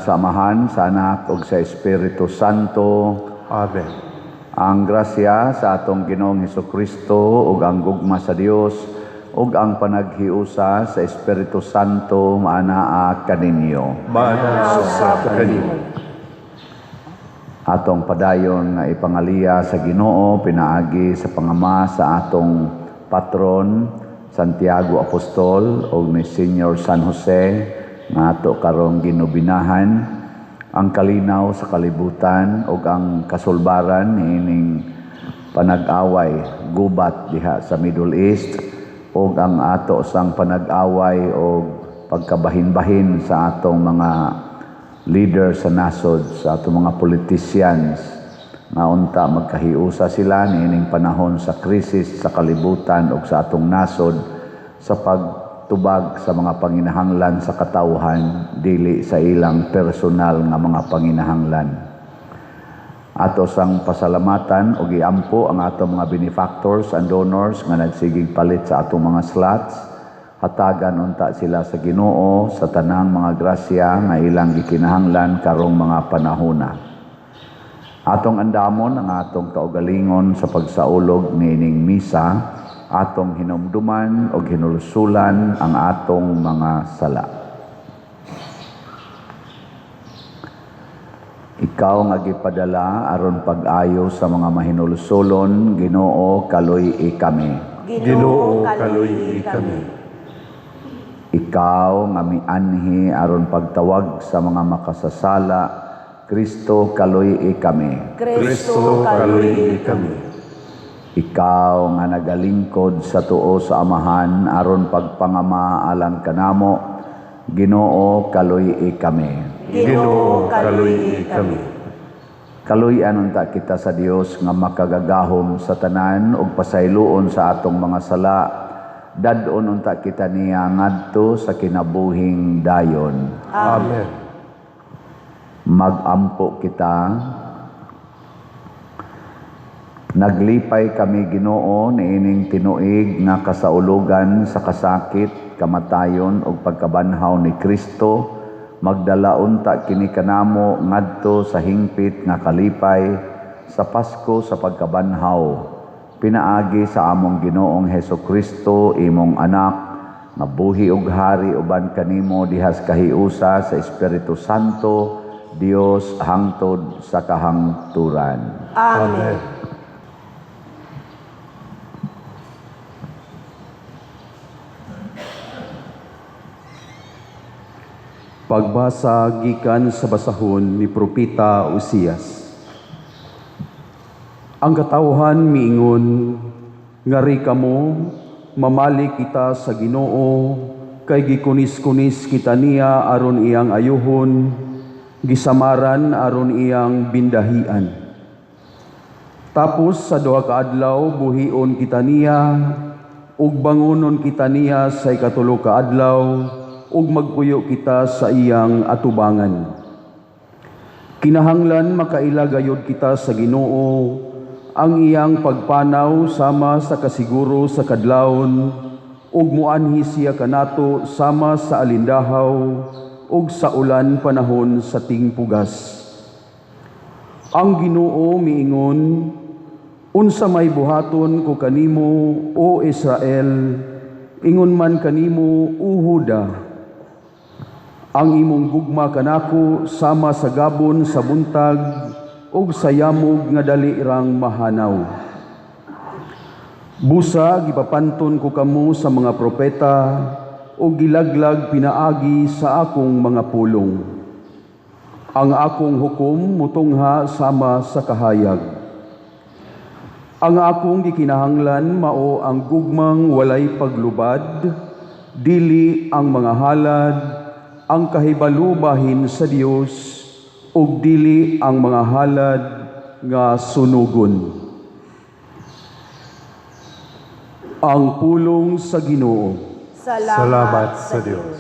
Sa Amahan, sa Anak ug sa Espiritu Santo. Amen. Ang grasya sa atong Ginoong Hesukristo ug ang gugma sa Dios ug ang panaghiusa sa Espiritu Santo maanaa kaninyo. Maana sa kanimo. Atong padayon nga ipangaliya sa Ginoo pinaagi sa pangama sa atong patron Santiago Apostol ug ni Senior San Jose nga ato karong ginobinahan ang kalinaw sa kalibutan ug ang kasulbaran niining panag-away gubat diha sa Middle East ug ang ato sang panag-away og pagkabahin-bahin sa atong mga leader sa nasod, sa atong mga politicians nga unta magkahiusa sila niining panahon sa krisis sa kalibutan ug sa atong nasod sa pagtubag sa mga panginahanglan sa katawhan, dili sa ilang personal nga mga panginahanglan. Ato sang pasalamatan ug iampo ang atong mga benefactors and donors nga nagsigig palit sa atong mga slots. Hatagan unta sila sa Ginoo sa tanang mga grasya nga ilang gikinahanglan karong mga panahona. Atong andamon ang atong kaugalingon sa pagsaulog niining misa, atong hinumduman ug hinulsulan ang atong mga sala. Ikaw nga gipadala aron pag-ayo sa mga mahinulsulon, Ginoo, kaluy-i kami. Ginoo, kaluy-i kami. Ikaw nga mianhi aron pagtawag sa mga makasasala, Kristo, kaluy-i kami. Kristo, kaluy-i kami. Ikaw nga nagalingkod sa tuo sa Amahan aron pagpangama alang kanamo, Ginoo, kaluy-i kami. Ginoo, kaluy-i kami. Kaluy-an unta kita sa Dios nga makagagahom sa tanan ug pasayloon sa atong mga sala. Dad-on unta kita niya ngadto sa kinabuhing dayon. Amen. Magampo kita. Naglipay kami, Ginoo, niining tinuig nga kasaulugan sa kasakit, kamatayon ug pagkabanhaw ni Kristo. Magdala unta kini kanamo ngadto sa hingpit nga kalipay sa Pasko sa pagkabanhaw. Pinaagi sa among Ginoong Hesukristo, imong anak, nga buhi ug hari uban kanimo dihas kahiusa sa Espiritu Santo, Dios hangtod sa kahangturan. Amen. Pagbasa gikan sa basahon ni Propeta Osias. Ang katawhan miingon, ngari kamo, mamali kita sa Ginoo, kay gikunis-kunis kita niya aron iyang ayuhon, gisamaran aron iyang bindahian. Tapos sa duha ka adlaw buhion kita niya, ug bangonon kita niya sa ikatulo ka adlaw, ug magpuyo kita sa iyang atubangan. Kinahanglan makaila gayod kita sa Ginoo, ang iyang pagpanaw sama sa kasiguro sa kadlawon, ug muanhi siya kanato sama sa alindahaw ug sa ulan panahon sa tingpugas. Ang Ginoo miingon, unsa may buhaton ko kanimo, o Israel, ingon man kanimo, o Huda. Ang imong gugma kanako sama sa gabon sa buntag ug sa yamog nga dali rang mahanaw. Busa gipapanton ko kamo sa mga propeta ug gilaglag pinaagi sa akong mga pulong. Ang akong hukom mutungha sama sa kahayag. Ang akong gikinahanglan mao ang gugmang walay paglubad, dili ang mga halad, ang kahibalubahin sa Dios, ug dili ang mga halad nga sunugon. Ang pulong sa Ginoo. Salamat sa Dios.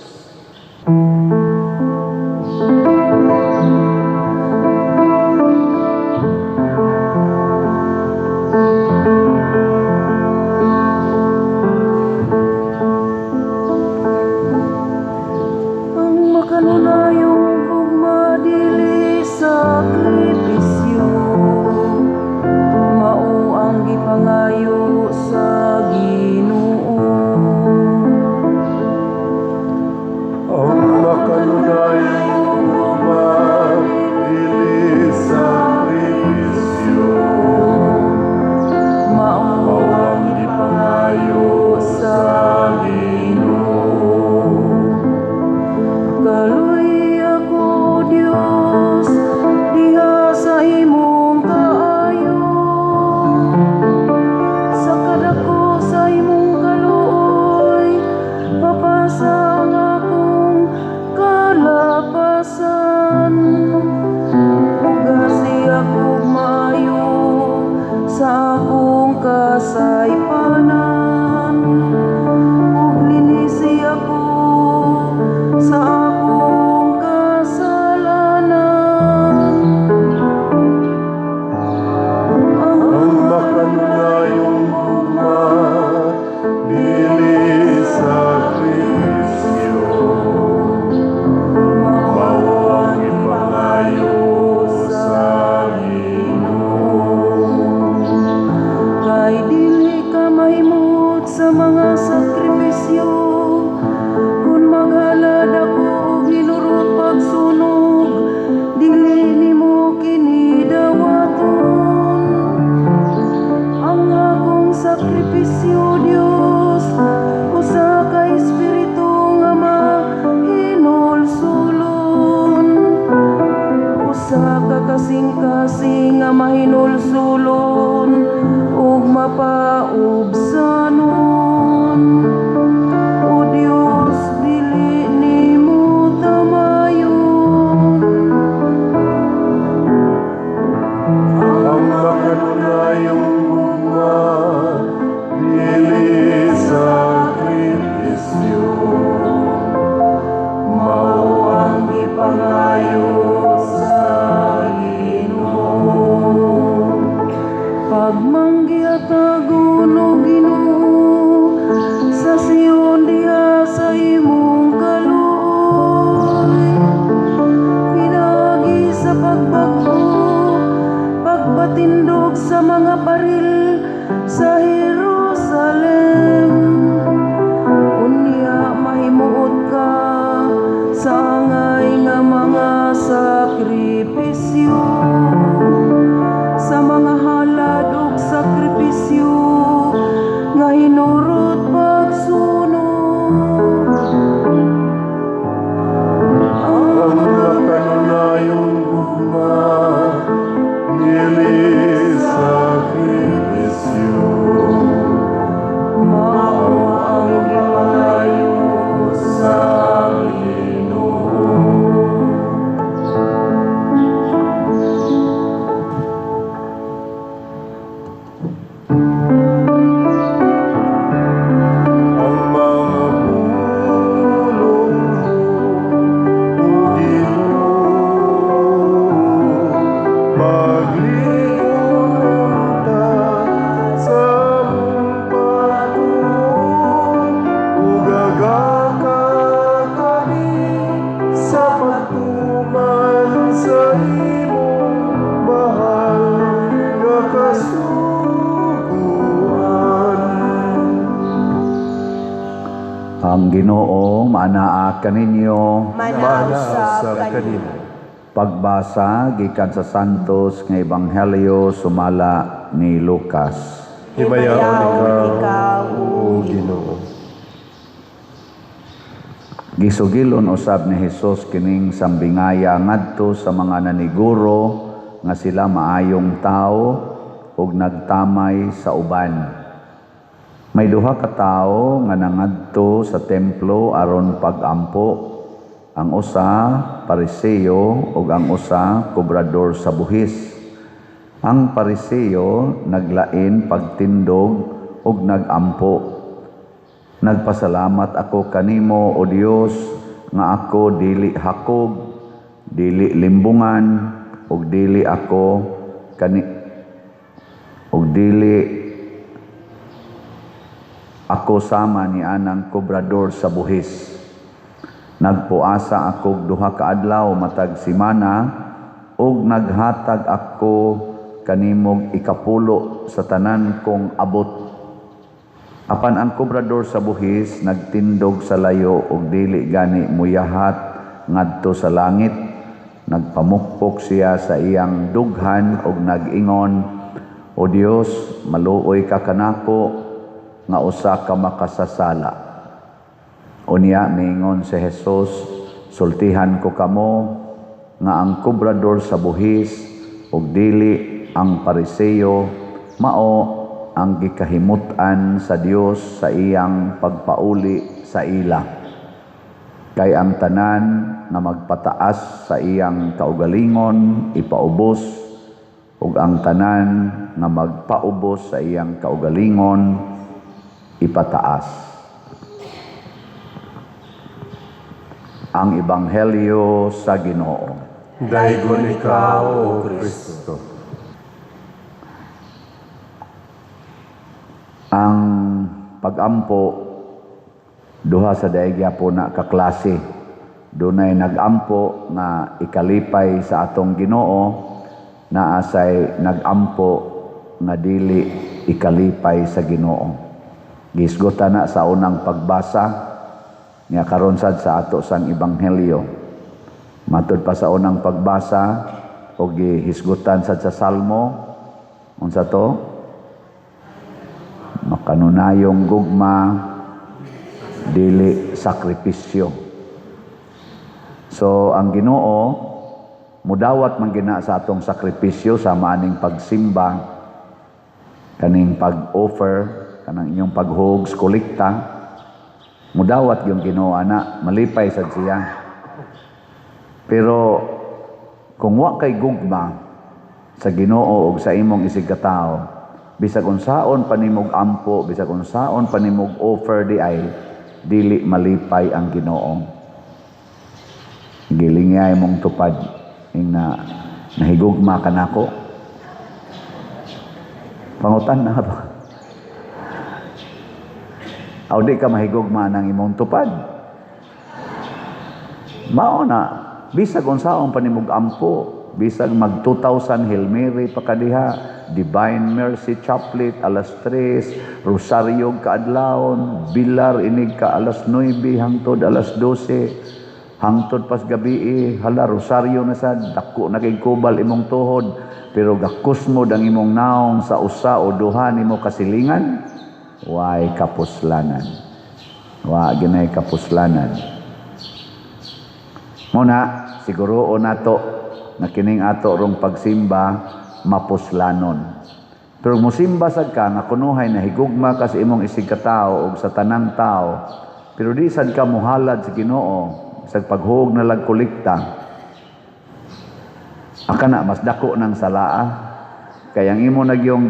Ang makanunayong gugma Mahinulsulon ug mapaubsanon. O Dios, dili nimo tamayon. Ang makanunayong gugma dili sakripisyo, mao ang gipangayo sa Ginoo. Pagmanggiatagon, o Ginoo, sa Sion diha sa imong kaluoy, pinaagi sa pagbag-o, pagpatindog sa mga paril sa Jerusalem. Unya mahimuot ka sa angay nga mga sakripisyo, sa mga halad ug sakripisyo nga hinurot pagsunog. Ang makanunayong gugma dili sakripisyo, mao ang gipangayo sa Ginoo. Ang mga pulong mo, O Ginoo, magliunta sa among pagtuo, ug agaka kami sa pagtuman sa imong mahal nga kasuguan. Ang Ginoo maanaa kaninyo. Mana usab kanimo. Pagbasa gikan sa Santos nga Ebanghelyo sumala ni Lucas. Himayaon ikaw, O Ginoo. Gisugilon usab ni Hesus kining sambingaya ngadto sa mga naniguro nga sila maayong tawo ug nagtamay sa uban. May duha ka tawo nga nangadto sa templo aron pag-ampo. Ang usa Pariseo ug ang usa kobrador sa buhis. Ang Pariseo naglain pagtindog ug nagampo. "Nagpasalamat ako kanimo, O Dios, nga ako dili hakog, dili limbungan, ug dili ako kani ug dili ako sama ni anang kobrador sa buhis. Nagpuasa ako 2 ka adlaw matag semana ug naghatag ako kanimog ikapulo sa tanan kong abot." Apan ang kobrador sa buhis nagtindog sa layo ug dili gani muyahat ngadto sa langit. Nagpamukpok siya sa iyang dughan ug nag-ingon, 'O Dios, maluoy ka kanako nga usa ka makasasala.'" Unya miingon si Jesus, "Sultihan ko kamo nga ang kobrador sa buhis ug dili ang Pariseo mao ang gikahimut-an sa Dios sa iyang pagpauli sa ila. Kay ang tanan nga magpataas sa iyang kaugalingon ipaubos, ug ang tanan nga magpaubos sa iyang kaugalingon ipataas." Ang Ebanghelyo sa Ginoo. Daygon ikaw, O Kristo. Ang pag-ampo, duha sa daig po na kaklase. Dunay nag-ampo nga ikalipay sa atong Ginoo, naasay nag-ampo nga dili ikalipay sa Ginoo. Gisgutan na sa unang pagbasa nga karon sad sa ato sang ebanghelyo. Matud pa sa unang pagbasa og gihisgutan sad sa Salmo, unsa to? Makanunayong gugma dili sakripisyo. So ang Ginoo Mudawat man gina sa atong sakripisyo sa maaning pagsimba, kaning pag-offer, kanang inyong paghugs, kolekta. Mudawat yung Ginoo ana, malipay sad siya. Pero kung wa kay gugma sa Ginoo og sa imong isig katao, bisag unsaon pa nimog ampo, bisag unsaon pa nimog offer di ay dili malipay ang Ginoo. Gilingay mong tupad ing na nahigugma ka nako. Pangutan na ba? Aw, di ka mahigugma ng imong tupad. Mao na, bisag unsaon pa nimog ampo, bisag mag 2000 Hail Mary pa kadiha, Divine Mercy Chaplet alas 3, Rosario kaadlawon, Bilar inig ka alas 9 hangtod alas 12, hangtod pas gabi, hala, Rosario na sad, dako na kay kubal imong tuhod, pero gakusmod ang imong naong sa usa o duha nimo kasilingan, way kapuslanan. Wa ginay kapuslanan. Muna, siguro nato na kining ato rong pagsimba mapuslanon. Pero musimba sad ka nga kunuhay na higugma ka sa imong isig katao og sa tanang tao, pero di sad ka muhalad sa Ginoo sa paghug na lag kolekta. Aka na mas dako ng salaa. Kay ang imo na yung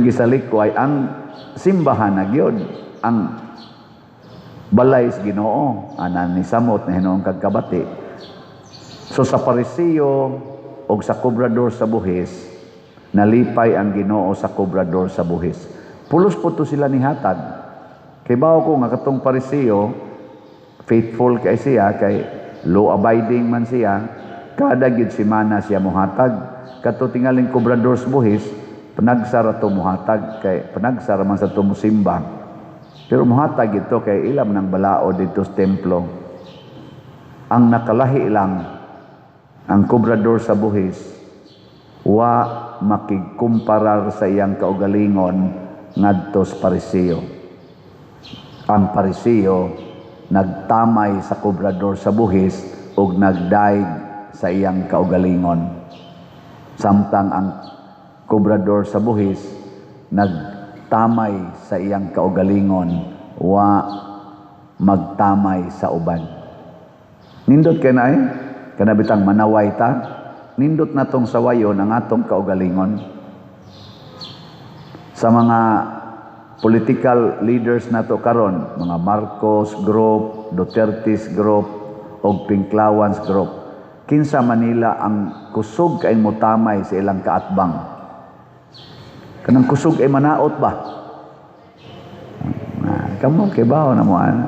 gisaliko ay ang simbahan na gyud, ang balay sa Ginoo ana ni samot na hinuong kagkabati. So sa Pariseo og sa kobrador sa buhis, nalipay ang Ginoo sa kobrador sa buhis. Pulos po to sila nihatag. Kay bawo ko nga katong Pariseo, faithful kay siya, kay law abiding man siya, kada gyud semana siya muhatag. Kato tingaling kobrador sa buhis, panagsara to muhatag kay panagsara man sa to musimba. Pero muhatag ito kay ilam ng balaod dito sa templo. Ang nakalahi lang ang kobrador sa buhis, wa makigkumparar sa iyang kaugalingon ngadto sa Pariseo. Ang Pariseo nagtamay sa kobrador sa buhis ug nagdaig sa iyang kaugalingon. Samtang ang kobrador sa buhis nagtamay sa iyang kaugalingon, wa magtamay sa uban. Nindot kay na eh. Kana bitang manaway ta, nindot na tong sawayon ang atong kaugalingon. Sa mga political leaders nato karon, mga Marcos Group, Duterte's Group, og Pinklawans Group, kinsa Manila ang kusog kay motamay sa ilang kaatbang? Kanang kusog ay manaot ba? Ah, kamo kay bawo na mo ana.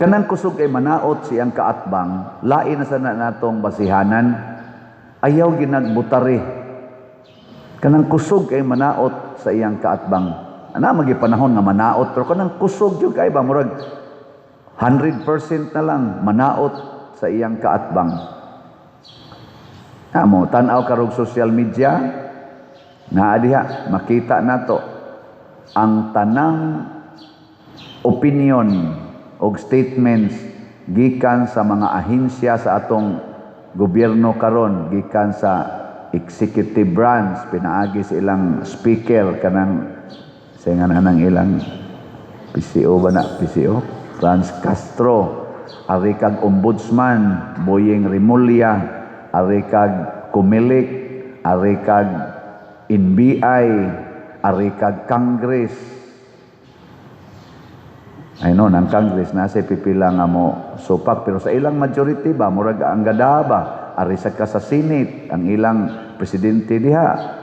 Kanang kusog kay manaot siyang kaatbang, lain na sana natong basihanan, ayaw ginagbutari. Kanang kusog kay manaot sa iyang kaatbang. Ana magi panahon nga manaot, pero kanang kusog jud kay ba murag 100% na lang manaot sa iyang kaatbang. Amo tan-aw karog social media, naa diha makita nato ang tanang opinion og statements gikan sa mga ahensya sa atong gobyerno karon, gikan sa executive branch pinaagi sa ilang speaker, kanang sa nga nang ilang PCO ba na, PCO Franz Castro, ari kag Ombudsman Boying Remulla, ari kag Comelec, ari kag NBI, ari kag Congress. Ay no, ang Congress nasa pipila nga mo supak, pero sa ilang majority ba, murag ang gada ba, ari sa ka sa Senate, ang ilang presidente diha.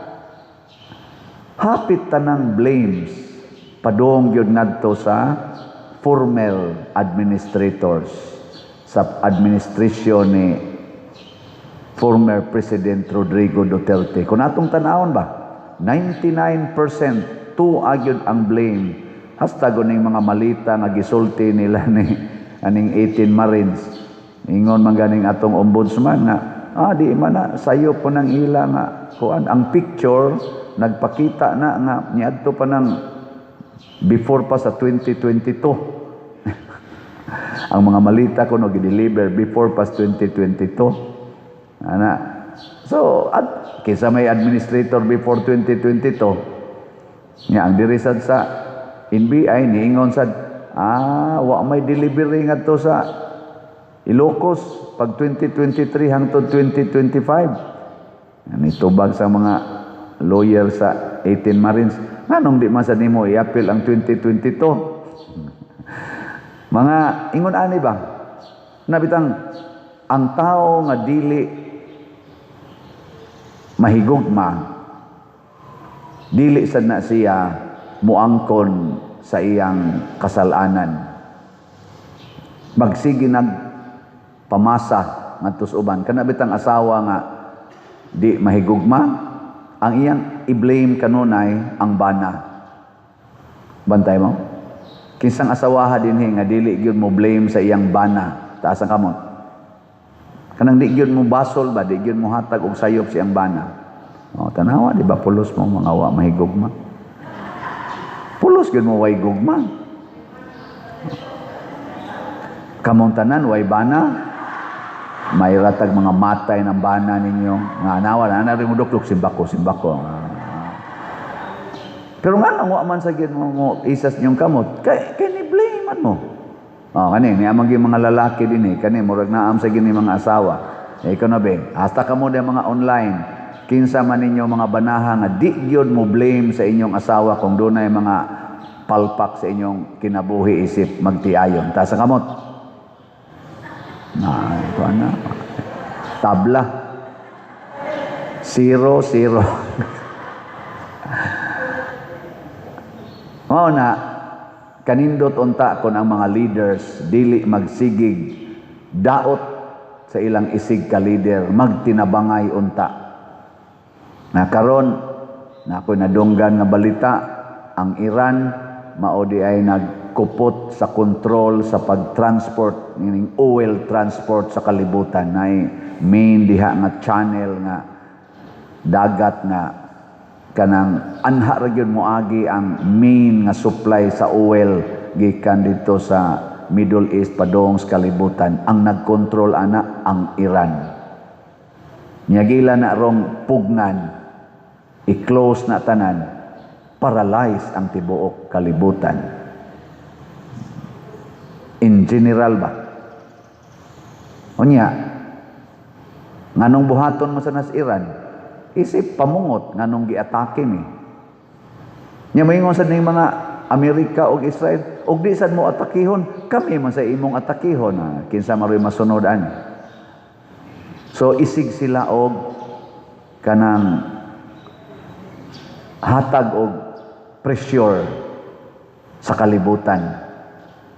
Hapit tanang blames padung gyud ngadto sa former administrators, sa administrasyon ni former President Rodrigo Duterte. Kung atong tan-awon ba, 99% to agyod ang blame. Hasta ning mga malita nga gisulti nila ni aning 18 Marines. Ingon man ganing atong ombudsman nga di man na sayo po nang ila nga kuan ang picture nagpakita na nga niadto pa nang before pa sa 2022. Ang mga malita kuno gi-deliver before pas 2022. Ana. So, at kinsa may administrator before 2022? Nya ang diri sad sa NBI niingon sad, wa may delivery ngadto sa Ilocos pag 2023 hangtod 2025. Ni tubag sa mga lawyer sa 18 Marines, nganong di man sa nimo i-appeal ang 2022? Mga ingon ani ba? Nabitang ang tao nga dili mahigugma, dili sad na siya muangkon sa iyang kasalanan. Magsige nag pamasa ngadto sa uban. Kana bitang asawa nga di mahigugma, ang iyang i-blame kanunay ang bana. Bantay mo? Kinsang asawaha dinhi nga dili gyud mo blame sa iyang bana? Taas ang kamot. Kanang di gyud mo basol ba, di gyud mo hatag og sayop sa iyang bana. Oh, tanawa, di ba pulos mo mga wa mahigugma? Pulos gyud mo way gugma. Kamong tanan way bana. May ratag mga matay ng bana ninyo. Nga anawa na na rin mo duklok, simbako, simbako. Pero nga nang wa man sa gyud mo isas niyong kamot, kay ni blame man mo. Oh, kani niya man gyud mga lalaki dinhi, kani murag naam sa gini mga asawa. Eh, ikaw na be, hasta kamo di mga online, kinsa man ninyo mga banaha nga di gyud mo blame sa inyong asawa kung dunay mga palpak sa inyong kinabuhi isip magtiayon. Taas ang kamot. Na, ito na. Tabla. 0-0. Mao na, kanindot unta kon ang mga leaders dili magsigig daot sa ilang isig ka leader, magtinabangay unta. Na karon na ako'y nadunggan nga balita, ang Iran mao di ay nagkupot sa kontrol sa pag-transport, meaning oil transport sa kalibutan, na main diha nga channel nga dagat nga kanang anha ra gyud moagi ang main nga supply sa oil gikan dito sa Middle East padung sa kalibutan. Ang nagkontrol ana ang Iran. Nyagila na rong pugnan, i-close na tanan, paralyze ang tibuok kalibutan. In general ba? Unya, nganong buhaton mo sa nas Iran? Isip pamungot nganong giatake ni. Nya moingon sad ning mga Amerika ug Israel, ug di sad mo atakihon, kami man sa imong atakihon, kinsa maroy masunod ani. So isig sila og kanang hatag og pressure sa kalibutan.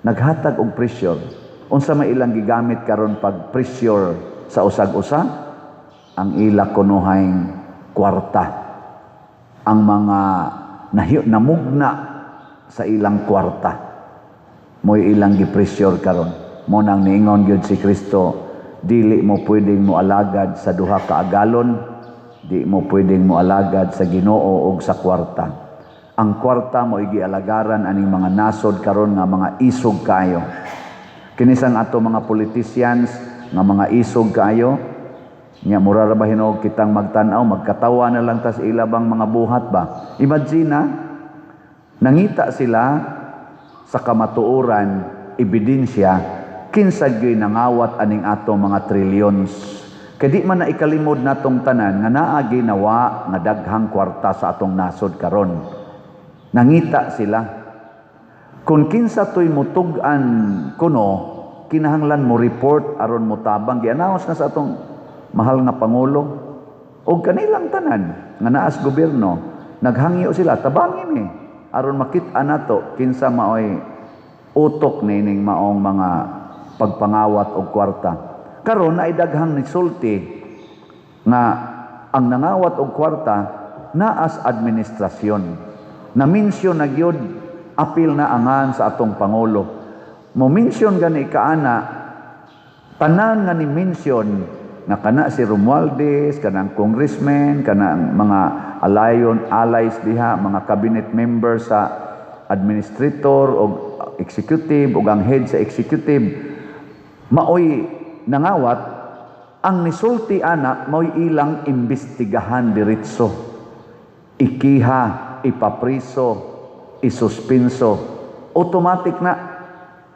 Naghatag og pressure. Unsa may ilang gigamit karon pag pressure sa usag-usa? Ang ila kunuhayng kwarta. Ang mga namugna sa ilang kwarta. Mo'y ilang gi-pressure karon. Mo nang niingon gyud si Kristo, dili mo pwedeng moalagad sa duha ka agalon, di mo pwedeng moalagad sa Ginoo og sa kwarta. Ang kwarta mo gialagaran aning mga nasod karon nga mga isog kaayo. Kinisang ato mga politicians nga mga isog kaayo, nya mura ra ba hinuog kitang magtan-aw, magkatawa na lang tas ila bang mga buhat ba? Imagine na, nangita sila sa kamatuoran, ebidensya, kinsa gyud nangawat aning ato mga trillions. Kay di man na ikalimod natong tanan nga naa ginawa nga daghang kwarta sa atong nasod karon. Nangita sila. Kung kinsa to'y mutug-an kuno, kinahanglan mo report aron motabang. Gi-announce na sa atong mahal nga pangulo og kanilang tanan nga naas gobyerno, naghangyo sila, tabangi mi aron makit-an nato kinsa maoy utok nining maong mga pagpangawat og kwarta. Karon naay daghang nisulti nga ang nangawat og kwarta naas administrasyon. Na-mention na gyud, apil na angan sa atong pangulo. Mo-mention gani kaana, tanan nga ni-mention nga kana si Romualdez, kanang congressman, kanang mga alayon, allies diha, mga cabinet members sa administrator o executive o ang head sa executive, Maoy nangawat ang nisulti ana, maoy ilang imbestigahan diretso. Ikiha, ipapriso, isuspinso. Automatic na.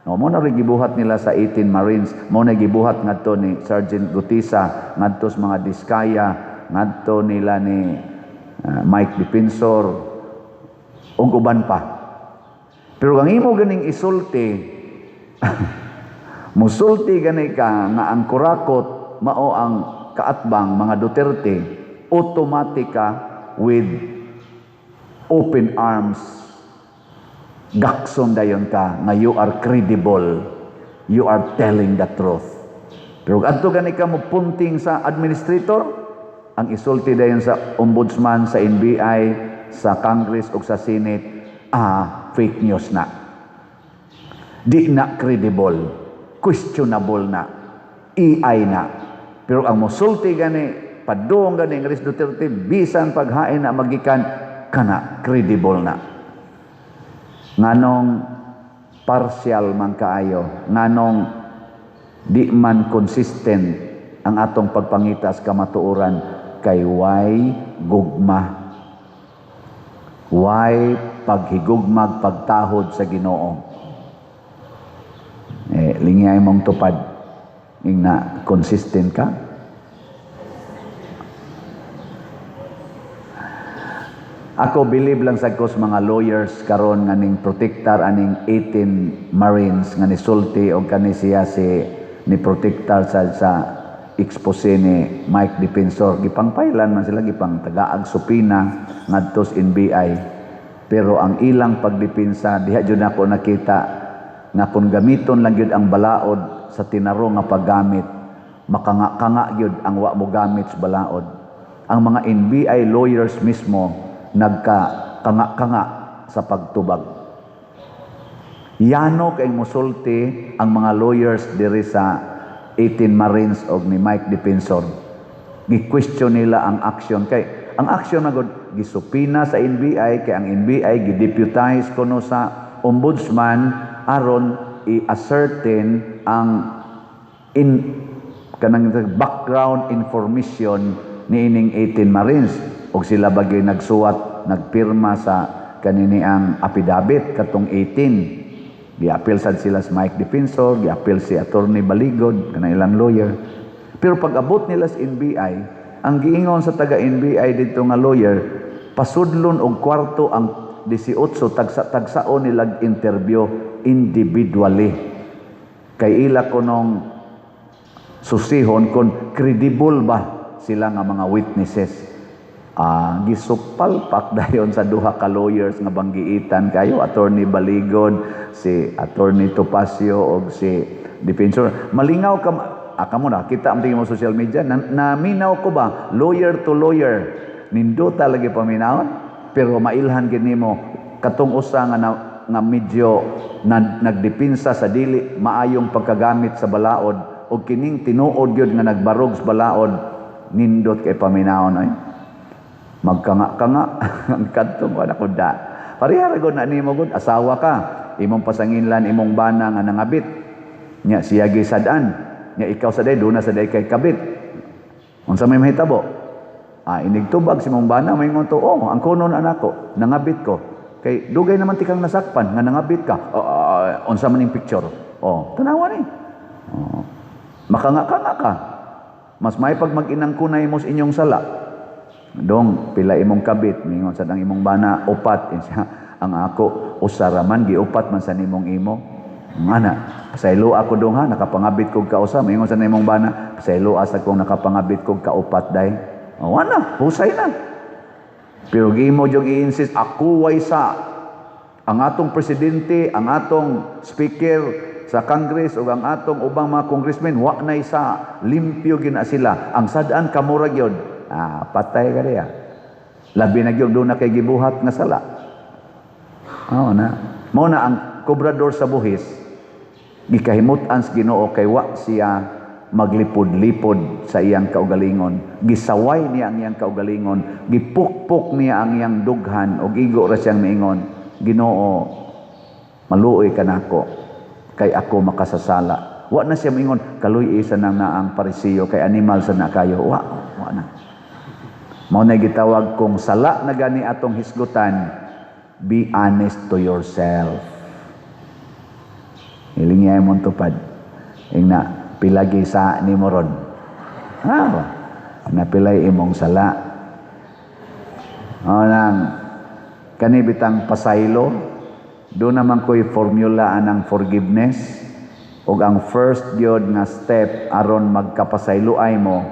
No, mao na rin gibuhat nila sa 18 Marines, mao na gibuhat ngadto ni Sergeant Gutisa, ngadto sa mga Diskaya, ngadto nila ni Mike Defensor, ug uban pa. Pero ang imo ganing isulti, musulti gani ka nga ang kurakot mao ang kaatbang mga Duterte, automatic ka with open arms, gakson dayon ka nga you are credible, you are telling the truth. Pero adto gani ka mo punting sa administrator, ang isulti dayon sa ombudsman, sa NBI, sa Congress ug sa Senate, fake news na, di na credible, questionable na, AI na. Pero ang musulti gani, padung gani ang Riz Duterte, bisan paghain na magikan kana, credible na. Nganong partial man kaayo? Nganong di man consistent ang atong pagpangitas kamatuoran? Kay way gugma, way paghigugmag, pagtahod sa Ginoo. Eh, lingay mong tupad ing na consistent ka. Ako, believe lang sa ko sa mga lawyers karon nga ning protektar aning 18 Marines nga nisulti og kani siya si ni protektar sa expose ni Mike Defensor. Gipangpailan man sila, gipang tagaag supina ngadto sa NBI, pero ang ilang pagdepensa, diha jud nako nakita nga kung gamiton lang gyud ang balaod sa tinarong nga paggamit, makanga-kanga gyud ang wa mo gamit sa balaod. Ang mga NBI lawyers mismo nagka-kanga-kanga sa pagtubag. Yano kay musulti ang mga lawyers diri sa 18 Marines og ni Mike Defensor. Gi-question nila ang action, kay ang action na gud gisupina sa NBI, kay ang NBI gideputize kuno sa ombudsman aron i-ascertain ang in kanang background information niining 18 Marines, og sila bagay nagsuwat, nagpirma sa kanini ang affidavit katong 18. Giapil sad sila sa Mike Defensor, giapil si Attorney Baligod, kanang ilang lawyer. Pero pag abot nila sa NBI, ang giingon sa taga NBI dito nga lawyer, pasudlon og kwarto ang 18, tagsa-tagsaon nila interview individually kay ila kunong susihon kung credible ba sila nga mga witnesses. Gisupalpak dayon sa duha ka lawyers nga banggiitan kayo, Attorney Baligod, si Attorney Topacio og si Defensor. Malingaw ka, kamo na kita ang tingin mo social media, naminaw ko ba, lawyer to lawyer, nindota lagi paminawon, pero mailhan gid nimo katong usa nga nga medyo nagdepensa sa dili maayong pagkagamit sa balaod og kining tinuod gyud nga nagbarog sa balaod. Nindot kay paminawon ay magkanga-kanga ang kadtong wala ko da. Pareha ra gud na nimo gud, asawa ka, imong pasanginlan imong bana nga nangabit. Nya siya gisad-an, nya ikaw sa day duna sa day kay kabit. Unsa may mahitabo? Inigtubag si imong bana, maingon to, "Oh, ang kunon anak ko, nangabit ko." Kay dugay naman tikang nasakpan nga nangabit ka. Unsa man ning picture? Oh, tanawa ni. Oh. Makanga-kanga ka. Mas may pag mag-inang kunay mo sa inyong sala. Dong, pila imong kabit, mingon sa ang imong bana, upat. Siya, ang ako, usa ra man, giupat man sa nimong imo. Ngana, pasaylo ako dong ha, nakapangabit kog kausa, mingon sa nimong bana, pasaylo asa kong nakapangabit kog kaupat day. O, wala, husay na. Pero gimo jud i-insist, ako way sa ang atong presidente, ang atong speaker sa Congress ug ang atong ubang mga congressmen, wa nay sa, limpyo gina sila. Ang sad-an kamura gyud. Patay ka diya. Labi na gyud doon na kay gibuhat nga sala. Oo na. Mao na ang kobrador sa buhis, gikahimut-an sa Ginoo kay wa siya maglipod-lipod sa iyang kaugalingon. Gisaway niya ang iyang kaugalingon, gipukpok niya ang iyang dughan ug igo ra siyang miingon, "Ginoo, maluoy ka nako kay ako makasasala." Wa na siya moingon, "Kaluy-i sa nang naang Parisiyo kay animal sa na kayo." Wa, wa na. Mao na gitawag kung sala na gani atong hisgutan, be honest to yourself. Hiling niya mong tupad. Ingna, pilagi sa ni mo ron. Ha ba? Napilay imong sala. O nang, kani bitang pasaylo, do naman ko'y formula anang forgiveness, ug ang first gyud nga step aron magkapasaylo ay mo,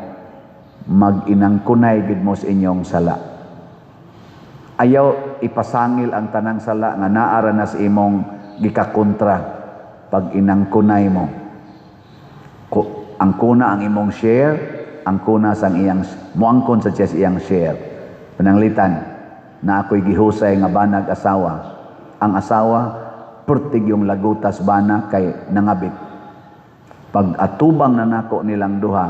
mag-inangkunay gid mo sa inyong sala. Ayaw ipasangil ang tanang sala nga naara na sa imong gikakontra pag inangkunay mo. Ang kuna ang imong share, ang kuna sang iyang moangkon sa siya sa iyang share. Pananglitan na ako'y gihusay nga banag asawa. Ang asawa pertig yung lagutas bana kay nangabit. Pag atubang na nako nilang duha,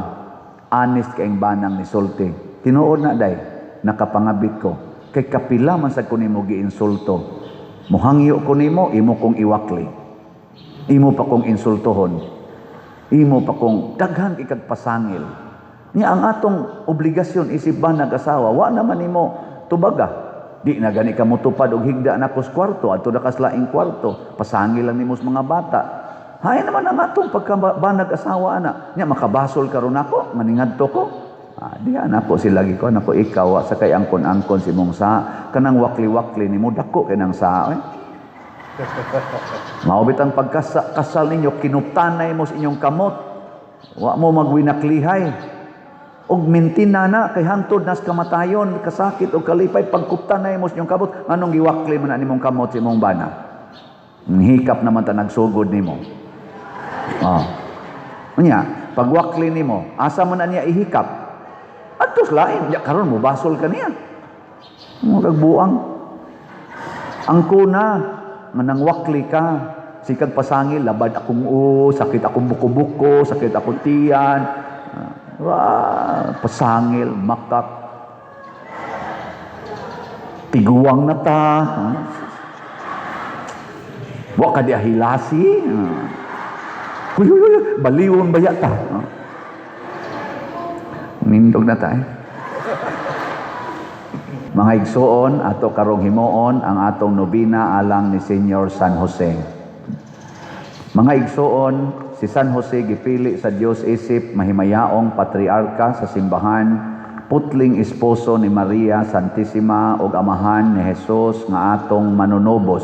honest kaing banang ni sulti. "Tinuod na day, nakapangabit ko. Kay kapila man sa ko nimo giinsulto. Muhangyo ko nimo, imo kong iwakli. Imo pa kong insultohon. Imo pa kong daghan ikag pasangil." Niya ang atong obligasyon isip banag asawa, wa naman nimo tubaga. Di na gani ka motupad og higda na sa kwarto, adto na kas laing kwarto, pasangil lang nimo sa mga bata. Hay naman ang atong pagkabanag asawa ana. Nya makabasol karon nako, maningadto ko. Ah, diha nako sila gi ko nako, ikaw wa sa kay angkon-angkon si mong sa kanang wakli-wakli nimo, dako kay nang sa eh. Mao bitang pagkasal ninyo, kinuptanay mo sa inyong kamot. Wa mo magwinaklihay. Og mintina na kay hangtod nas kamatayon, kasakit o kalipay, pagkuptanay mo sa inyong kamot, nganong giwakli man na nimong kamot sa imong bana? Hikap naman ta nagsugod nimo. Oh. Unya, pagwakli nimo, asa man na niya ihikap? Adto sa lain, ya karon mo basol ka niya. Mo kagbuang. Ang kuna nga nangwakli ka, sikag pasangil, "Labad akong o, sakit akong buko-buko, sakit akong tiyan." Ah, wah, pasangil, makak. Tiguang na ta. Ah. Wa ka di ahilasi. Ah. Uy, uy, uy, baliwon ba yata? Ah. Nindog na ta eh. Mga igsuon, ato karong himuon ang atong nobina alang ni Senior San Jose. Mga igsuon, si San Jose gipili sa Dios isip mahimayaong patriarka sa simbahan, putling esposo ni Maria Santissima ug amahan ni Jesus nga atong manunubos,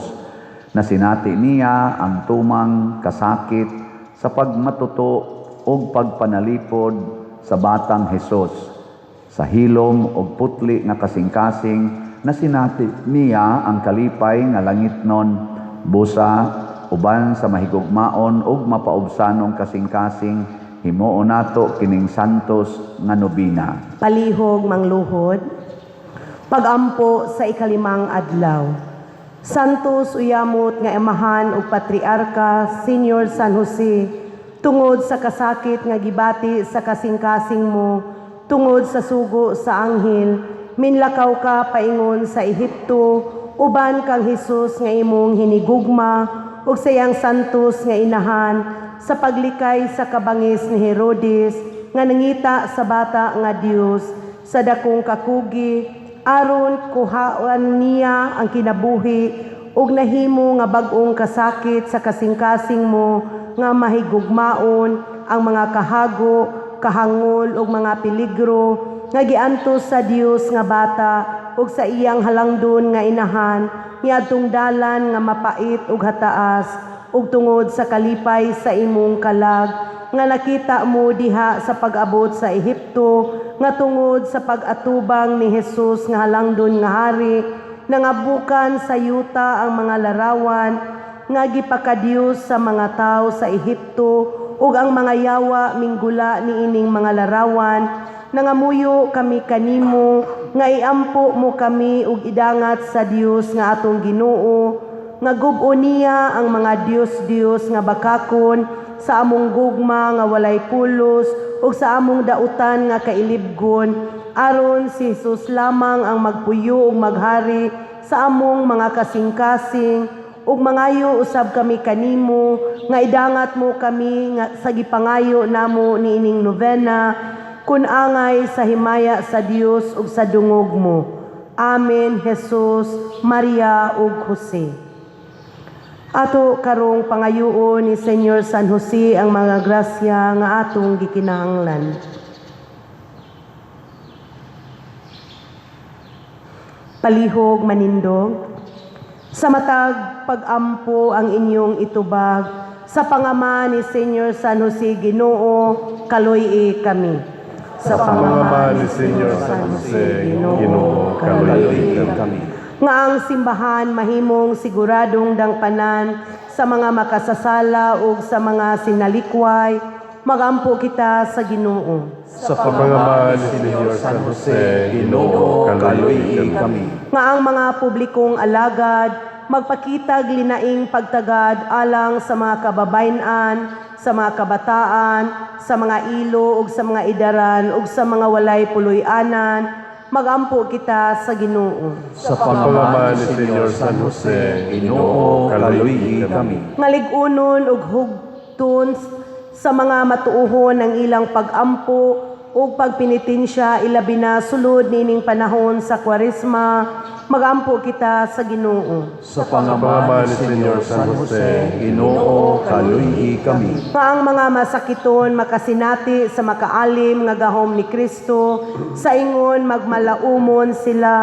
na sinati niya ang tumang kasakit sa pagmatuto ug pagpanalipod sa batang Jesus. Sa hilom ug putli nga kasing-kasing na sinati niya ang kalipay nga langitnon, busa uban sa mahigugmaon ug mapaubsanong kasing-kasing, himuon nato kining santos nga nobina. Palihog mangluhod. Pagampo sa ikalimang adlaw. Santos uyamot nga amahan ug patriarka, Senior San Jose, tungod sa kasakit nga gibati sa kasing-kasing mo, tungod sa sugo sa anghel, minlakaw ka paingon sa Ehipto, uban kang Hesus nga imong hinigugma ug sa iyang santos nga inahan, sa paglikay sa kabangis ni Herodes nga nangita sa bata nga Dios sa dakong kakugi aron kuhaan niya ang kinabuhi, ug nahimo nga bag-ong kasakit sa kasing-kasing mo nga mahigugmaon ang mga kahago, kahangol ug mga peligro nga giantos sa Dios nga bata ug sa iyang halangdon nga inahan niadtong dalan nga mapait ug hataas, ug tungod sa kalipay sa imong kalag nga nakita mo diha sa pag-abot sa Ehipto, nga tungod sa pag-atubang ni Jesus nga halangdon nga hari, nangabukan sa yuta ang mga larawan nga gipakadiyos sa mga tawo sa Ehipto ug ang mga yawa minggula niining mga larawan, nangamuyo kami kanimo nga iampo mo kami ug idangat sa Dios nga atong Ginoo nga gub-o niya ang mga dios-dios nga bakakon sa among gugma nga walay pulos ug sa among dautan nga kailibgon, aron si Jesus lamang ang magpuyo ug maghari sa among mga kasing-kasing. ug mangayo usab kami kanimo nga idangat mo kami nga sa gipangayo namo niining novena kun angay sa himaya sa Dios ug sa dungog mo. Amen. Jesus, Maria ug Jose. Ato karong pangayoon ni Senyor San Jose ang mga grasya nga atong gikinahanglan. Palihog manindog sa matag pag-ampo ang inyong itubag sa pangama ni Senyor San Jose. Ginoo, kaluy-i kami. Sa pangama ni Senyor San Jose, Ginoo, kaluy-i kami. Nga ang simbahan mahimong siguradong dangpanan sa mga makasasala ug sa mga sinalikway, magampo kita sa Ginoo. Sa Sa pangama ni Senyor San Jose, Ginoo, kaluy-i kami. Nga ang mga publikong alagad magpakitag linaing pagtagad alang sa mga kababayen-an, sa mga kabataan, sa mga ilo ug sa mga idaran ug sa mga walay puloy-anan, magampo kita sa Ginoo. Sa Sa pangama ni Senyor San Jose, Ginoo, kaluy-i kami. Nga lig-unon ug hugton sa mga matuohon ang ilang pag-ampo ug pagpenitensya, ilabi na sulod nining panahon sa Kwaresma, magampo kita sa Ginoo. Sa pangama ni Senyor San Jose, Ginoo, kaluy-i kami. Nga ang mga masakiton makasinati sa makaalim nga gahom ni Kristo sa ingon magmalaumon sila,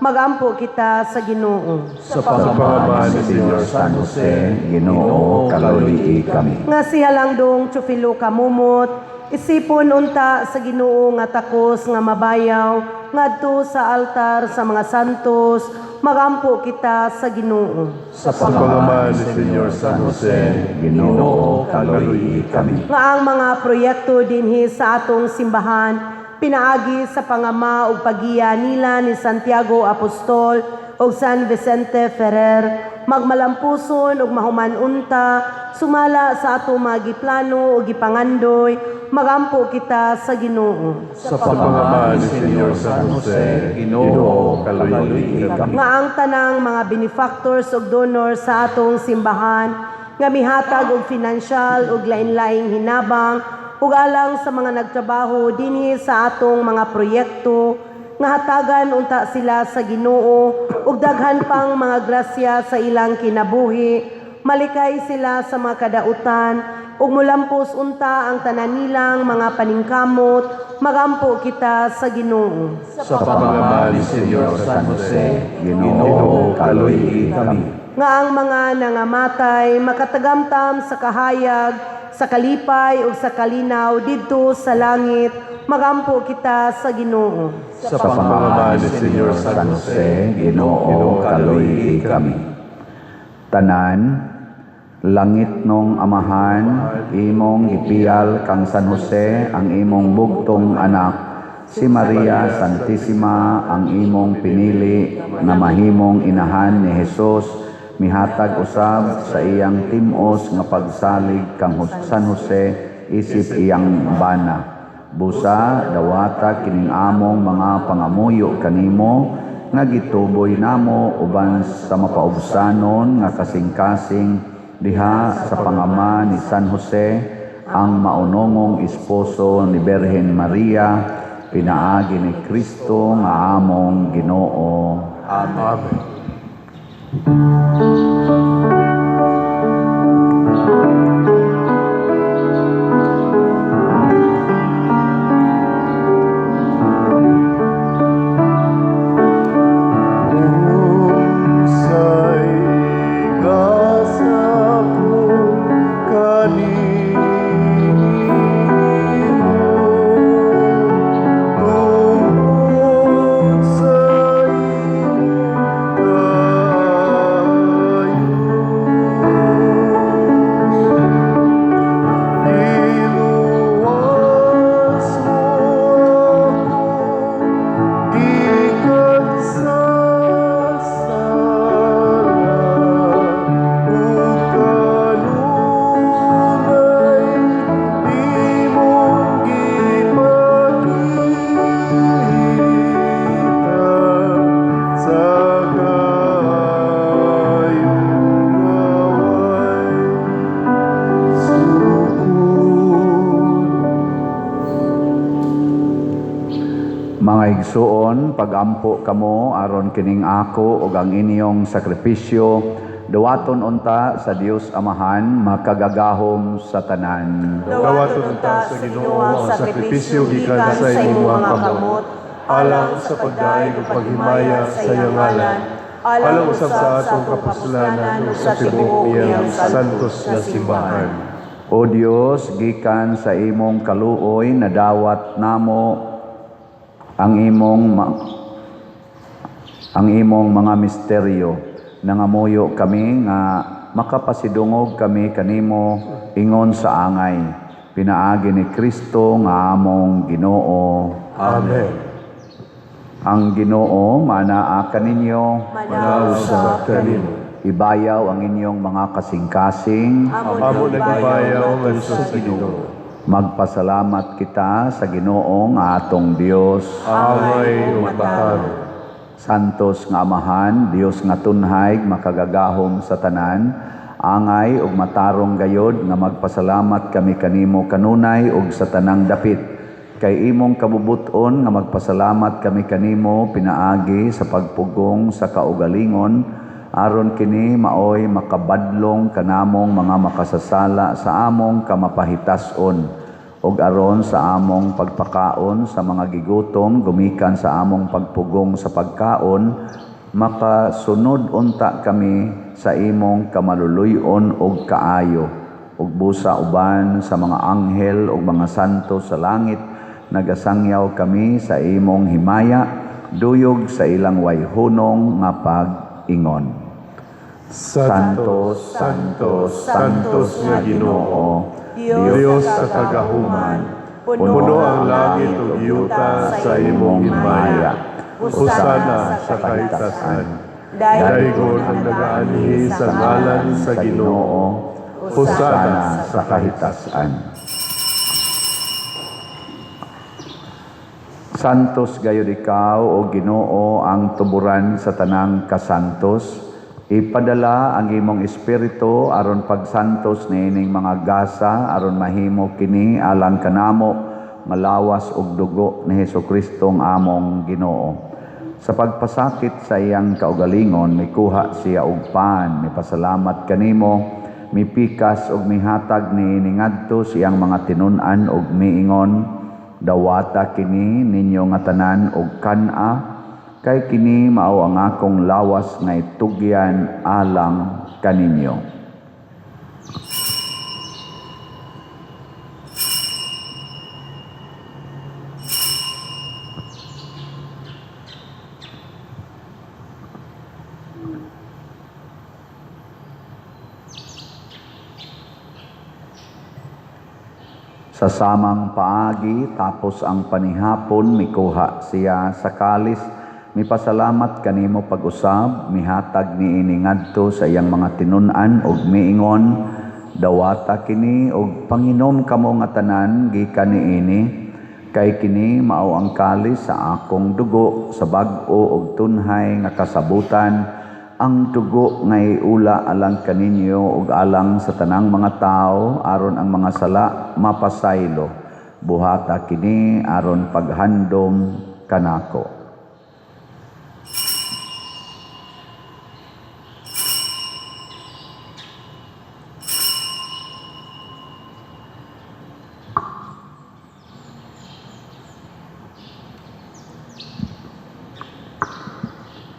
magampo kita sa Ginoo. Sa Sa pangama pangama ni ni Senyor Senyor San Jose, Ginoo, kaluy-i kami. Nga siya lang dong Chufilo kamumot, isipon unta sa Ginoo nga takos nga mabayaw ngadto sa altar sa mga santos, magampo kita sa Ginoo. Sa Sa pangama ni Senyor San Jose, Ginoo, kaluy-i kami. Nga ang mga proyekto dinhi sa atong simbahan pinaagi sa pangama ug pagiya nila ni Santiago Apostol ug San Vicente Ferrer magmalampuson ug mahuman unta sumala sa atong mga giplano ug gipangandoy, magampo kita sa Ginoo. Sa Sa pangama ni Senyor San Jose, Ginoo, kaluy-i kami. Nga ang tanang mga benefactors ug donors sa atong simbahan nga mihatag og financial ug lain-laing hinabang ug alang sa mga nagtrabaho dinhi sa atong mga proyekto, nga hatagan unta sila sa Ginoo ug daghan pang mga grasya sa ilang kinabuhi, malikay sila sa mga kadautan ug mulampos unta ang tanan nilang mga paningkamot, magampo kita sa Ginoo. Sa pangama ni Senyor San Jose, Ginoo, kaluy-i kami. Nga ang mga nangamatay makatagamtam sa kahayag, sa kalipay ug sa kalinaw didto sa langit, magampo kita sa Ginoo. Sa Sa pangama ni Senyor San Jose, Ginoo, kaluy-i kami. Tanan, langit nong Amahan, imong ipiyal kang San Jose ang imong bugtong anak, si Maria Santissima ang imong pinili nga mahimong inahan ni Jesus, mihatag usab sa iyang tim-os nga pagsalig kang San Jose isip iyang bana. Busa dawata kining among mga pangamuyo kanimo nga gituboy namo uban sa mapaubsanon nga kasing-kasing diha sa pangama ni San Jose ang maunongong esposo ni Birhen Maria, pinaagi ni Kristo nga among Ginoo. Amen. Unsay gasa ko kanimo tungod sa imong kaayo? Igsoon, pagampo kamo aron kining ako ug ang inyong sakripisyo duwaton unta sa Dios Amahan makagagahom sa tanan. Dawaton unta sa Ginoo ang sakripisyo gikan sa imong mga kamot, alang sa pagdaig ug paghimaya sa iyang ngalan, alang usab sa atong kapuslanan ug sa tibuok niyang santos nga simbahan. O Dios, gikan sa imong kaluoy nadawat namo ang imong mga misteryo. Nangamuyo kami nga makapasidungog kami kanimo ingon sa angay pinaagi ni Kristo nga among Ginoo. Amen. Ang Ginoo manaa kaninyo, Manausab kanimo. Ibayaw ang inyong mga kasing-kasing. Amo nagibayaw ngadto sa Ginoo. Magpasalamat kita sa Ginoo nga atong Dios. Angay ug matarong. Santos nga Amahan, Dios nga tunhay, makagagahom sa tanan, angay ug matarong gayod nga magpasalamat kami kanimo kanunay ug sa tanang dapit. Kay imong kabubut-on nga magpasalamat kami kanimo pinaagi sa pagpugong sa kaugalingon, aron kini maoy makabadlong kanamong mga makasasala sa among kamapahitas-on, ug aron sa among pagpakaon sa mga gigutom gumikan sa among pagpugong sa pagkaon, makasunod unta kami sa imong kamaluluy-on ug kaayo, ug busa uban sa mga anghel ug mga santo sa langit nagasangyaw kami sa imong himaya, duyog sa ilang wayhunong nga pag-ingon. Santo, Santo, Santos nga Ginoo, Dios sa kagahuman, puno ang langit ug yuta sa imong himaya. Hosana sa kahitasan. Daygon ang nagaanhi sa ngalan sa Ginoo. Hosana sa kahitasan. Santos gayud ikaw, o Ginoo, ang tuburan sa tanang kasantos. Ipadala ang imong espiritu aron pagsantos niining mga gasa, aron mahimo kini alang kanamo malawas og dugo ni Hesukristo ang among Ginoo. Sa pagpasakit sa iyang kaugalingon, mikuha siya og pan, mipasalamat kanimo, mipikas og mihatag niini ngadto sa iyang mga tinun-an og miingon, dawata kini ninyo nga tanan og kan-a, kay kini mao ang akong lawas nga itugyan alang kaninyo. Sa samang paagi, tapos ang panihapon, mikuha siya sa kalis, mipasalamat kanimo pag-usab, mihatag niini ngadto sa iyang mga tinun-an og miingon, dawata kini og panginom kamo nga tanan gikan niini, kay kini mao ang kalis sa akong dugo sa bag-o og tunhay nga kasabutan, ang dugo nga iula alang kaninyo ug alang sa tanang mga tawo aron ang mga sala mapasaylo. Buhata kini aron paghandom kanako.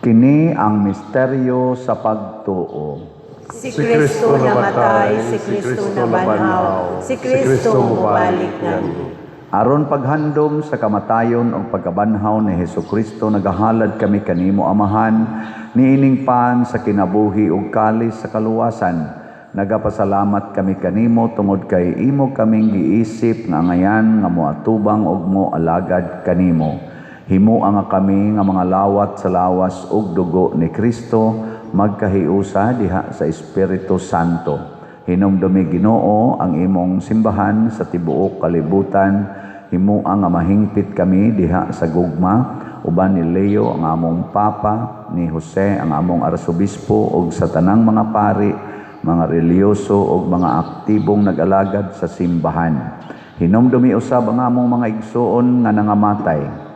Kini ang misteryo sa pagtuo. Si Kristo namatay, si Kristo nabanhaw, si Kristo mubalik nganhi. Aron paghandom sa kamatayon ug pagkabanhaw ni Hesukristo, nagahalad kami kanimo Amahan, niining pan sa kinabuhi ug kalis sa kaluwasan. Nagapasalamat kami kanimo tungod kay imo kaming giisip nga angayan nga moatubang ug moalagad kanimo. Himua nga kami nga mga lawat sa lawas ug dugo ni Kristo, magkahiusa diha sa Espiritu Santo. Hinumdumi Ginoo ang imong simbahan sa tibuok kalibutan. Himua nga mahingpit kami diha sa gugma, uban ni Leo ang among Papa, ni Jose ang among Arsobispo, ug sa tanang mga pari, mga reliyoso ug mga aktibong nag-alagad sa simbahan. Hinumdumi usab ang among mga igsoon nga nangamatay.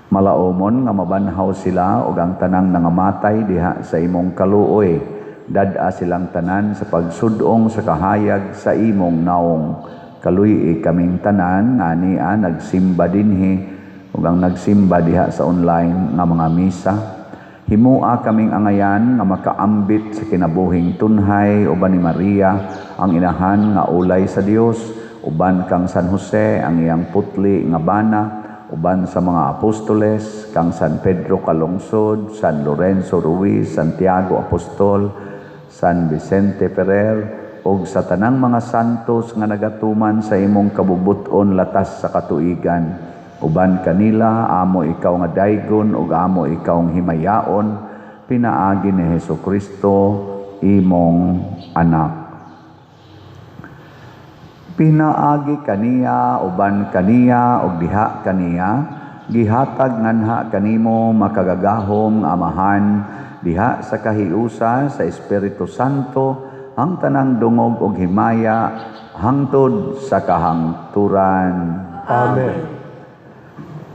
Malaumon nga mabanhaw sila ug ang tanang nangamatay diha sa imong kaluoy. Dad-a silang tanan sa pagsudong sa kahayag sa imong naong. Kaluy-i kaming tanan nga ania nagsimba dinhi ug ang nagsimba diha sa online nga mga misa. Himua kaming angayan nga makaambit sa kinabuhing tunhay uban ni Maria, ang inahan nga ulay sa Dios, uban kang San Jose, ang iyang putli nga bana, uban sa mga apostoles, kang San Pedro Calungsod, San Lorenzo Ruiz, Santiago Apostol, San Vicente Ferrer, ug sa tanang mga santos nga nagatuman sa imong kabubut-on latas sa katuigan. Uban kanila, amo ikaw nga daygon ug amo ikaw nga himayaon, pinaagi ni Hesus Kristo, imong anak. Pinaagi kaniya, uban kaniya, ug diha kaniya, gihatag nganha kanimo makagagahom nga Amahan, diha sa kahiusa sa Espiritu Santo, ang tanang dungog ug himaya hangtod sa kahangturan. Amen.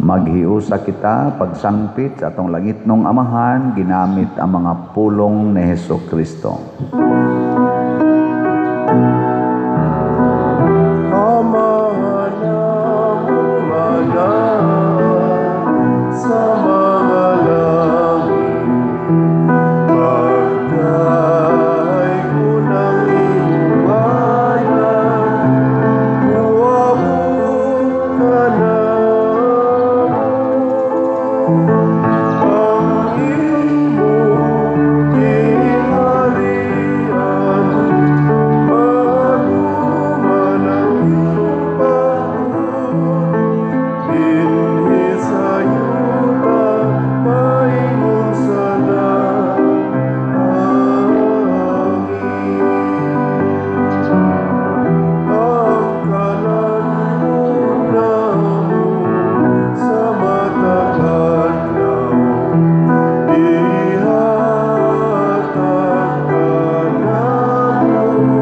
Maghiusa kita pagsangpit sa atong langitnong Amahan, ginamit ang mga pulong ni Hesus Kristo. Amahan namo nga naa sa mga langit, pagdaygon ang imong ngalan, moabot kanamo ang imong gingharian, matuman ang imong pabuot, dinhi sa yuta maingon sa langit. Ang kalan-on namo sa matag adlaw, ihatag kanamo karong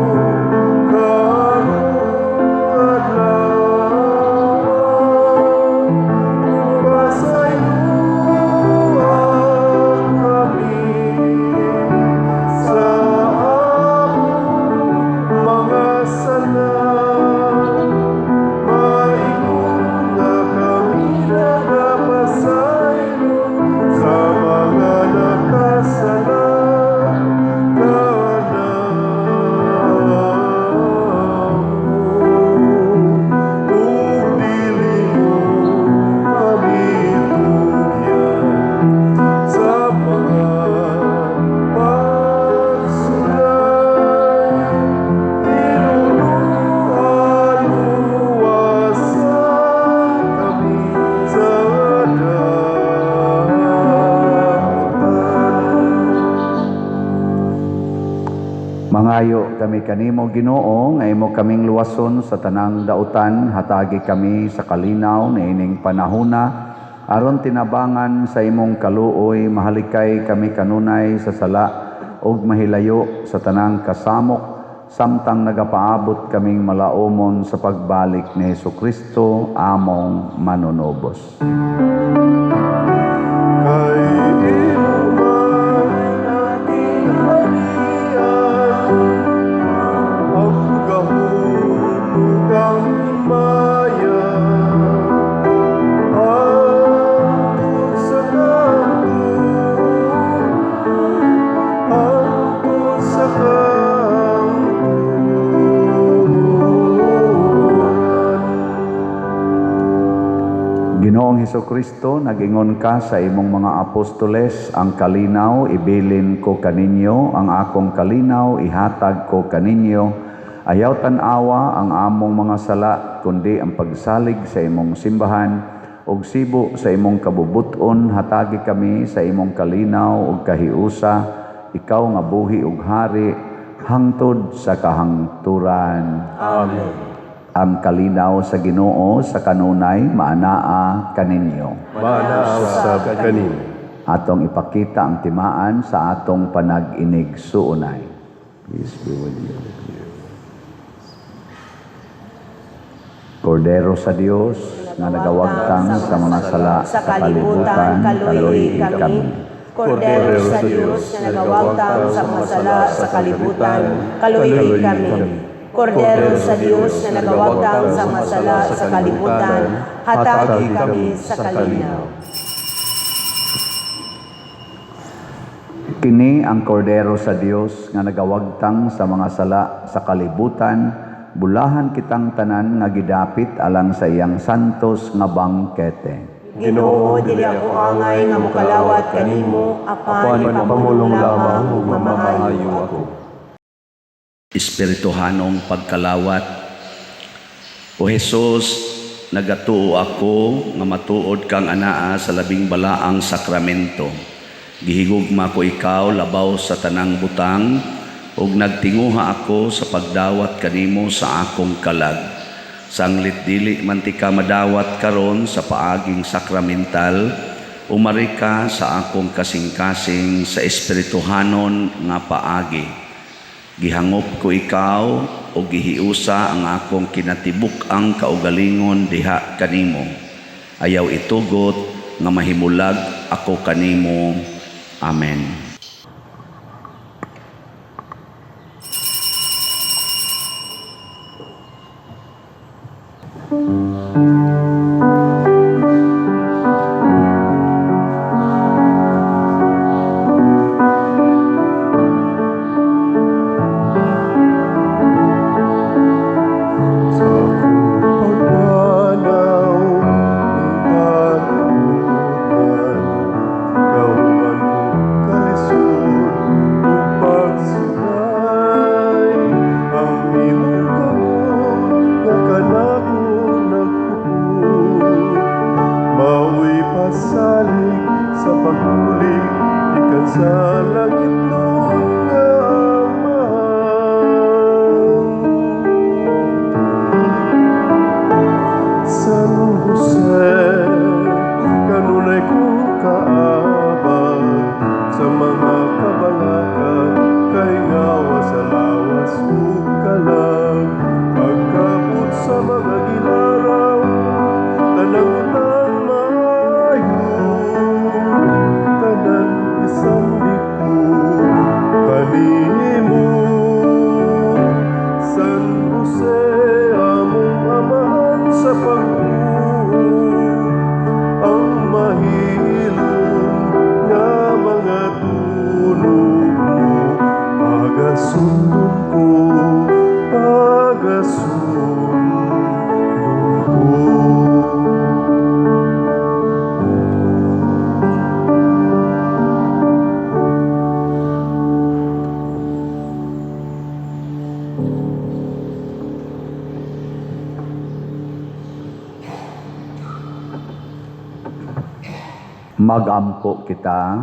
adlaw. Pasayloa kami sa among mga sala, maingon nga kami nagapasaylo sa mga nakasala kanamo. Ug dili mo kami tugyan sa mga pagsulay, tinuloan luwasa kami sa dautan. Mangayo kami kanimo, Ginoo, nga imo kaming luwason sa tanang dautan, hatagi kami sa kalinaw niining panahona aron tinabangan sa imong kaluoy mahalikay kami kanunay sa sala ug mahilayo sa tanang kasamok, samtang nagapaabot kaming malaumon sa pagbalik ni Hesus Kristo among manunubos. Kay imo man ang gingharian, ang gahom ug ang himaya, hangtod sa kahangturan, hangtod sa kahangturan. Ginoong Hesus Kristo, nagingon ka sa imong mga apostoles, "Ang kalinaw ibilin ko kaninyo, ang akong kalinaw ihatag ko kaninyo." Ayaw tan-awa ang among mga sala, kundi ang pagsalig sa imong simbahan, ug sibo sa imong kabubuton, hatagi kami sa imong kalinaw ug kahiusa, ikaw nga buhi ug hari hangtod sa kahangturan. Amen. Ang kalinaw sa Ginoo sa kanunay maanaa kaninyo. Maanaa usab kanimo. Atong ipakita ang timaan sa atong panag-inigsuonay. Peace be with you. Kordero sa Dios, nga nagawagtang sa mga sala sa kalibutan, kaluoyi kami. Kordero sa Dios nga nagawagtang sa mga sala sa kalibutan, kaluoyi kami. Kordero sa Dios nga nagawagtang sa mga sala sa kalibutan, hatagi kami sa kalinaw. Kini ang Kordero sa Dios nga nagawagtang sa mga sala sa kalibutan, bulahan kitang tanan nga gidapit alang sa iyang santos nga bangkete. Ginoo, dili ako angay nga mokalawat kanimo, apan Apan ipamulong lamang ug mamaayo ako. Espirituhanong pagkalawat. O Hesus, nagatuo ako nga matuod kang anaa sa labing balaang sakramento. Gihigugma ko ikaw labaw sa tanang butang ug nagtinguha ako sa pagdawat kanimo sa akong kalag. Sanglit dili man ti ka madawat karon sa paaging sakramental, umari ka sa akong kasing-kasing sa espirituhanon nga paagi. Gihangop ko ikaw o gihiusa ang akong kinatibuk-ang kaugalingon diha kanimo. Ayaw itugot nga mahimulag ako kanimo. Amen. Sa akong pagpanaw ning kalibutan, Kauban ko kalisod ug pagsulay. Ang imong kamot nga kanako nagpupot, Mao'y pasalig sa pagbulig gikan sa langit nga Amahan. San Jose, kanunay kong kaabag sa mga kabalaka, kahingawa sa lawas ug kalag. Pagkabot sa mga gilaraw, tanang utang maayo, tanan isandig ko kanimo. San Jose, among amahan sa pagbuo, ang mahilom nga mga tulog mo, pagasundon ko, pagasundon ko. Magampo kita.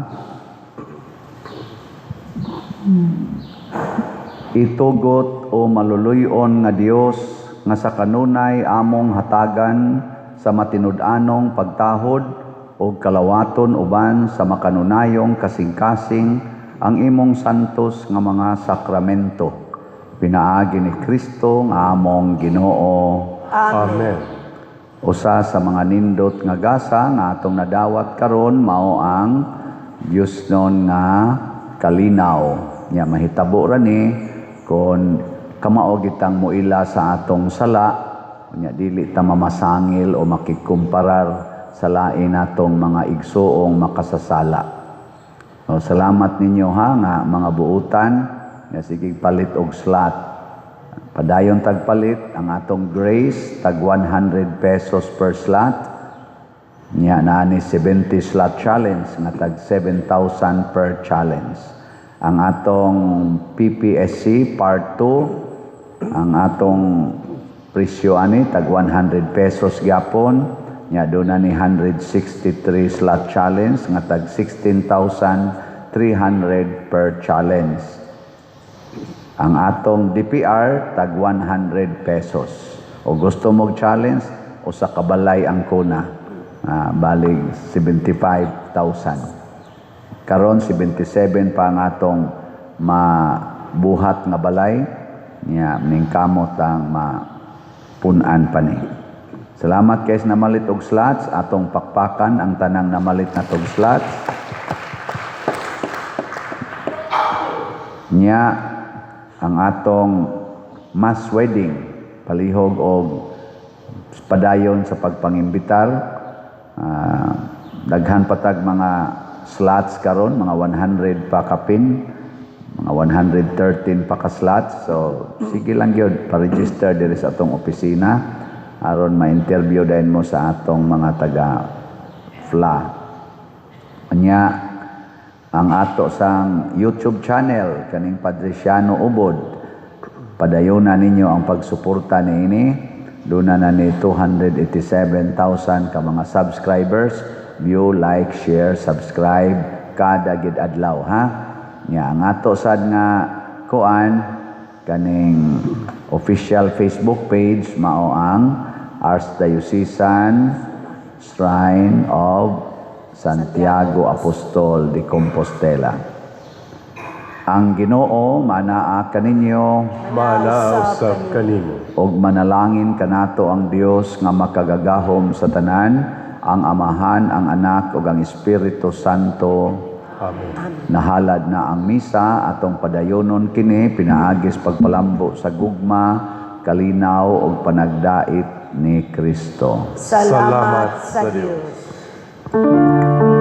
Itugot o maluluyon nga Dios nga sa kanunay among hatagan sa matinud-anong pagtahod o kalawaton uban sa makanunayong kasing-kasing ang imong santos nga mga sakramento. Pinaagi ni Kristo nga among Ginoo. Amen. Usa sa mga nindot nga gasa nga atong nadawat karon mao ang Diyosnon nga kalinaw. Nya mahitabo ra ni kon kamao gitang moila sa atong sala, nya dili ta mamasangil o makikumparar sa lain natong mga igsuong makasasala. O, salamat ninyo ha nga mga buutan nga sige palit og slot. Padayon tagpalit ang atong grace tag 100 pesos per slot. Nya naa ni 70 slot challenge nga tag 7,000 per challenge. Ang atong PPSC part 2, ang atong presyo ani tag 100 pesos gyapon. Nya doon na ni 163 slot challenge nga tag 16,300 per challenge. Ang atong DPR tag 100 pesos. O gusto mo challenge o sa kabalay ang kuna, balig 75,000. Karon 77 pa ang atong mabuhat nga balay nya ningkamot ang mapunan pa ni. Salamat kay sa namalit og slots. Atong pakpakan ang tanang namalit na tog slots. Nya ang atong mass wedding palihog og padayon sa pagpangimbitar. Daghan patag mga slots karon, mga 100 pa kapin, mga 113 pa ka slots. So sige lang gyud, pa-register diri sa atong opisina aron ma-interview dayon mo sa atong mga taga FLA. Nya ang ato sang YouTube channel kaning Padriciano Ubod, padayona ninyo ang pagsuporta niini. Duna na ni 287,000 ka mga subscribers. View, like, share, subscribe kada gid adlaw, ha. Nya ang ato sad nga kuan kaning official Facebook page mao ang Archdiocesan Shrine of Santiago Apostol de Compostela. Ang Ginoo manaa kaninyo. Manaa usab kanimo. Ug manalangin kanato ang Dios nga makagagahom sa tanan, ang Amahan, ang Anak ug ang Espiritu Santo. Amen. Nahalad na ang misa, atong padayonon kini pinaagis pagpalambo sa gugma, kalinaw ug panagdait ni Kristo. Salamat Salamat sa sa Dios.